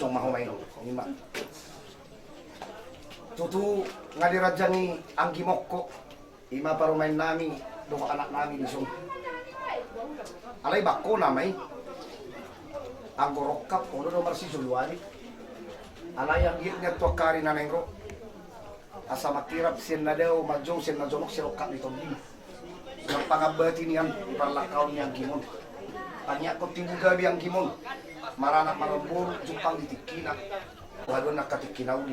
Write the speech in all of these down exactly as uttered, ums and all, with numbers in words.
Maho main, ima. Tutu nga diranjangi anggimonko, ima parumaennami dohot anaknami dison. Alai bangkona ma i. Anggo rongkap olo do marsijolo ari. Alai anggiat nian tu angka ari na naeng ro. Asa mangkirap sian na dao, manjou sian na jonok, sirongkap ni tondi. Nang pangambati nian di parlangkaon ni anggimon. Tangiangkon tibu gabe anggimon, maranak maramboru, jumpang di tingkina. Haduan angka tingki na uli.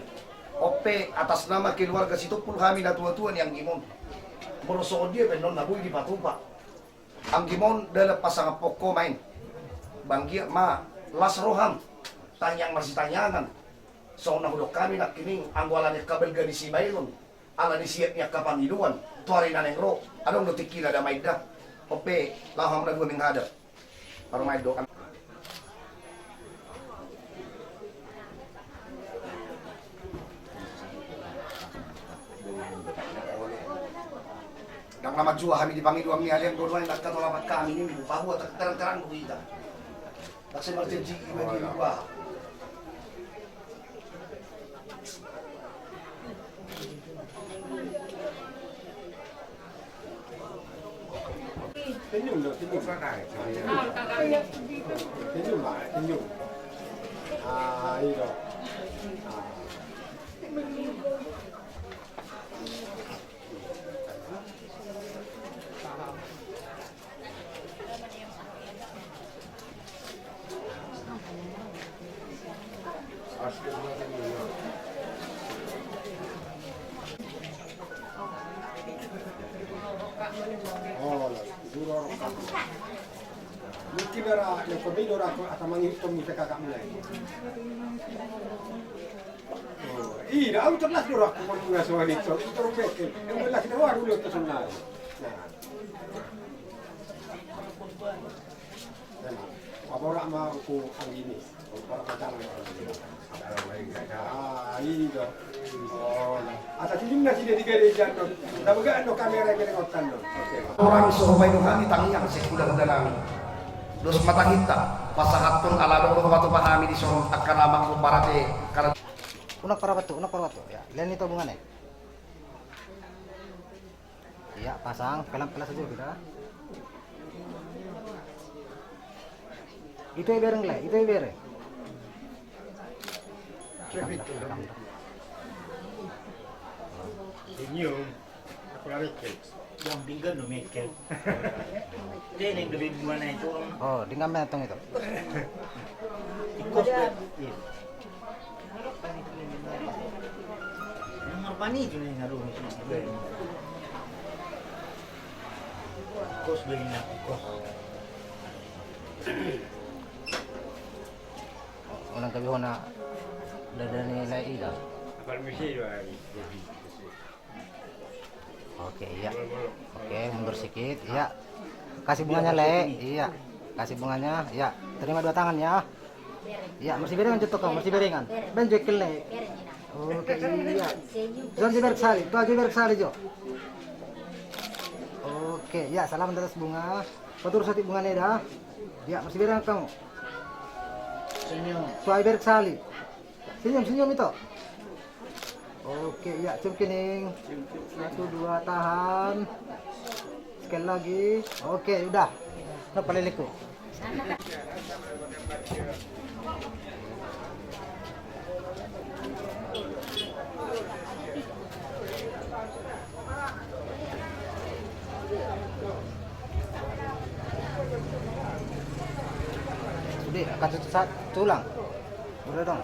On pe atas nama keluarga Sitompul hami natuatua ni anggimon. Molo songon dia pe annon na boi dipatupa. Anggimon dalan pasangaphon ho ma i. Ba anggiat ma las roham, tangiang marsitangiangan. Songon na hudok hami nangkining, anggo ala ni angka balga ni Sibaenon, ala ni siap ni angka pangidoan tu ari na naeng ro, adong do tingkina da, main da. On pe laho hamu na dua menghadap. Parumaen do. Ndang na manjua hami di pangidoan ni ale, anggo nuaeng ndang hatolap hami ninmu, paboa terang-terang do hita. Ndang sai marjanji iba di luar. Senyum dong, senyum. Senyum, Pak, senyum. Ah, iya dong. Ah. Oh, lah, dua orang. Mungkin ada yang kami orang atau menghitung bisa kakak mulai. Oh, ida, au terlas do rohangku molo nga songon i, au terlas do rohangku. Yang jelas do baru lo tu sonari. Nah. Paborak ma angku anggini. Paborak ma tangan. Ah, ida. Oh, nah. Asa sijum na sida di gareja do. Taboga do kamera i, kamera otan do. Oke. Orang so baen do hami tangiang sehula-hula nami. Dos ma tangiangta pasahathon ala adong do hupatupa hami dison angka na mangomparate. Unang parabatu, unang parabatu. Ya, lean ito bungana i. Iya, pasang, pelan-pelan saja kita. Ito i bereng le, ito i bereng. Senyum. Aku lari ke. Yang pinggan do mekel. Dia yang lebih buana itu. Oh, dengan mentong itu. Ikut. Iya. Nomor pani tu ni, aduh. Kos beli nak kos. Unang gabe hona dada ni lae i da. Permisi, Pak. Oke, iya. Oke, mundur sikit, iya. Kasih bunganya, Le. Iya. Kasih bunganya, iya. Terima dua tangan, ya. Iya, marsiberengan jo tu ho, marsiberengan. Baen jo ekel, Le. Oke, iya. Tuan jo berek sali, tuan jo berek sali jo. Oke, iya, selamat atas bunga. Paturus hati bungana da. Iya, marsiberengan hamu. Senyum. Tuan berek sali. Senyum, senyum ito. Oke, iya, cium kening. Satu, dua, tahan. Sekali lagi. Oke, udah. Nah, paleleku. Udah, kasih sa-, tulang. Udah dong.